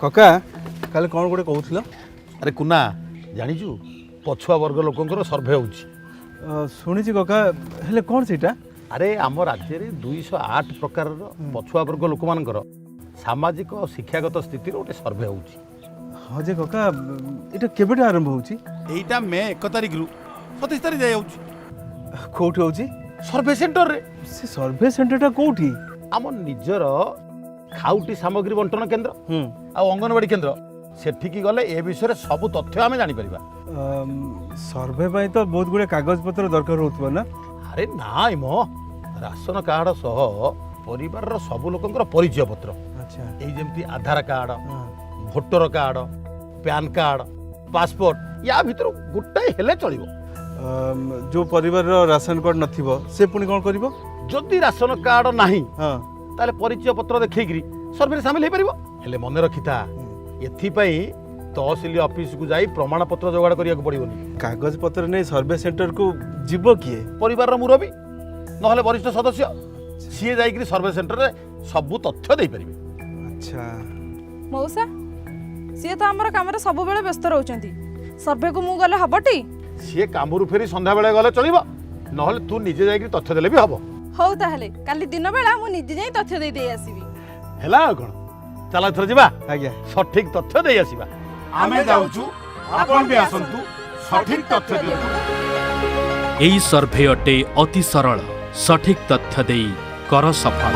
କକା, କାଲି କ'ଣ ଗୋଟେ କହୁଥିଲ? ଆରେ କୁନା, ଜାଣିଛୁ, ପଛୁଆ ବର୍ଗ ଲୋକଙ୍କର ସର୍ଭେ ହେଉଛି। ଶୁଣିଛି କକା, ହେଲେ କ'ଣ ସେଇଟା? ଆରେ, ଆମ ରାଜ୍ୟରେ 208 ପ୍ରକାରର ପଛୁଆ ବର୍ଗ ଲୋକମାନଙ୍କର ସାମାଜିକ ଆଉ ଶିକ୍ଷାଗତ ସ୍ଥିତିର ଗୋଟେ ସର୍ଭେ ହେଉଛି। ହଁ ଯେ କକା, ଏଇଟା କେବେଠୁ ଆରମ୍ଭ ହେଉଛି? ଏଇଟା ମେ 1 ତାରିଖରୁ 27 ତାରିଖ ଯାଏ ହେଉଛି। କୋଉଠି ହେଉଛି? ସର୍ଭେ ସେଣ୍ଟରରେ। ସେ ସର୍ଭେ ସେଣ୍ଟରଟା କୋଉଠି? ଆମ ନିଜର ଖାଉଟି ସାମଗ୍ରୀ ବଣ୍ଟନ କେନ୍ଦ୍ର ଆଉ ଅଙ୍ଗନବାଡ଼ି କେନ୍ଦ୍ର। ସେଠିକି ଗଲେ ଏ ବିଷୟରେ ସବୁ ତଥ୍ୟ ଆମେ ଜାଣିପାରିବା। ସର୍ଭେ ପାଇଁ ତ ବହୁତ ଗୁଡ଼ିଏ କାଗଜପତ୍ର ଦରକାର ହେଉଥିବ ନା? ଆରେ ନାଇଁ ମ, ରାସନ କାର୍ଡ଼ ସହ ପରିବାରର ସବୁ ଲୋକଙ୍କର ପରିଚୟ ପତ୍ର, ଏଇ ଯେମିତି ଆଧାର card, voter card, PAN card, passport, ୟା ଭିତରୁ ଗୋଟାଏ ହେଲେ ଚଳିବ। ଯେଉଁ ପରିବାରର ରାସନ କାର୍ଡ଼ ନଥିବ, ସେ ପୁଣି କ'ଣ କରିବ? ଯଦି ରାସନ କାର୍ଡ଼ ନାହିଁ, ତାହେଲେ ପରିଚୟ ପତ୍ର ଦେଖେଇକିରି ସର୍ଭେରେ ସାମିଲ ହେଇପାରିବ। ହେଲେ ମନେ ରଖିଥା, ଏଥିପାଇଁ ତହସିଲ ଅଫିସକୁ ଯାଇ ପ୍ରମାଣପତ୍ର ଯୋଗାଡ଼ କରିବାକୁ ପଡ଼ିବନି। କାଗଜପତ୍ର ନେଇ ସର୍ଭେ ସେଣ୍ଟରକୁ ଯିବ କିଏ? ପରିବାରର ମୁରବୀ ନହେଲେ ବରିଷ୍ଠ ସଦସ୍ୟ, ସିଏ ଯାଇକିରି ସର୍ଭେ ସେଣ୍ଟରରେ ସବୁ ତଥ୍ୟ ଦେଇପାରିବେ। ଆଚ୍ଛା। ମଉସା, ସିଏ ତ ଆମର କାମରେ ସବୁବେଳେ ବ୍ୟସ୍ତ ରହୁଛନ୍ତି। ସର୍ଭେକୁ ମୁଁ ଗଲେ ହବଟି? ସିଏ କାମରୁ ଫେରି ସନ୍ଧ୍ୟାବେଳେ ଗଲେ ଚଳିବ, ନହେଲେ ତୁ ନିଜେ ଯାଇକିରି ତଥ୍ୟ ଦେଲେ ବି ହବ। ହଉ ତାହେଲେ, କାଲି ଦିନ ବେଳା ମୁଁ ନିଜେ ଯାଇ ତଥ୍ୟ ଦେଇ ଦେଇ ଆସିବି। ହେଲା, ଆଉ କ'ଣ? ଚାଲ, ଏଥର ଯିବା। ଆଜ୍ଞା। ସଠିକ ତଥ୍ୟ ଦେଇ ଆସିବା। ଆମେ ଯାଉଛୁ, ଆପଣ ବି ଆସନ୍ତୁ, ସଠିକ ତଥ୍ୟ ଦିଅନ୍ତୁ। ଏହି ସର୍ଭେ ଅଟେ ଅତି ସରଳ, ସଠିକ୍ ତଥ୍ୟ ଦେଇ କର ସଫଳ।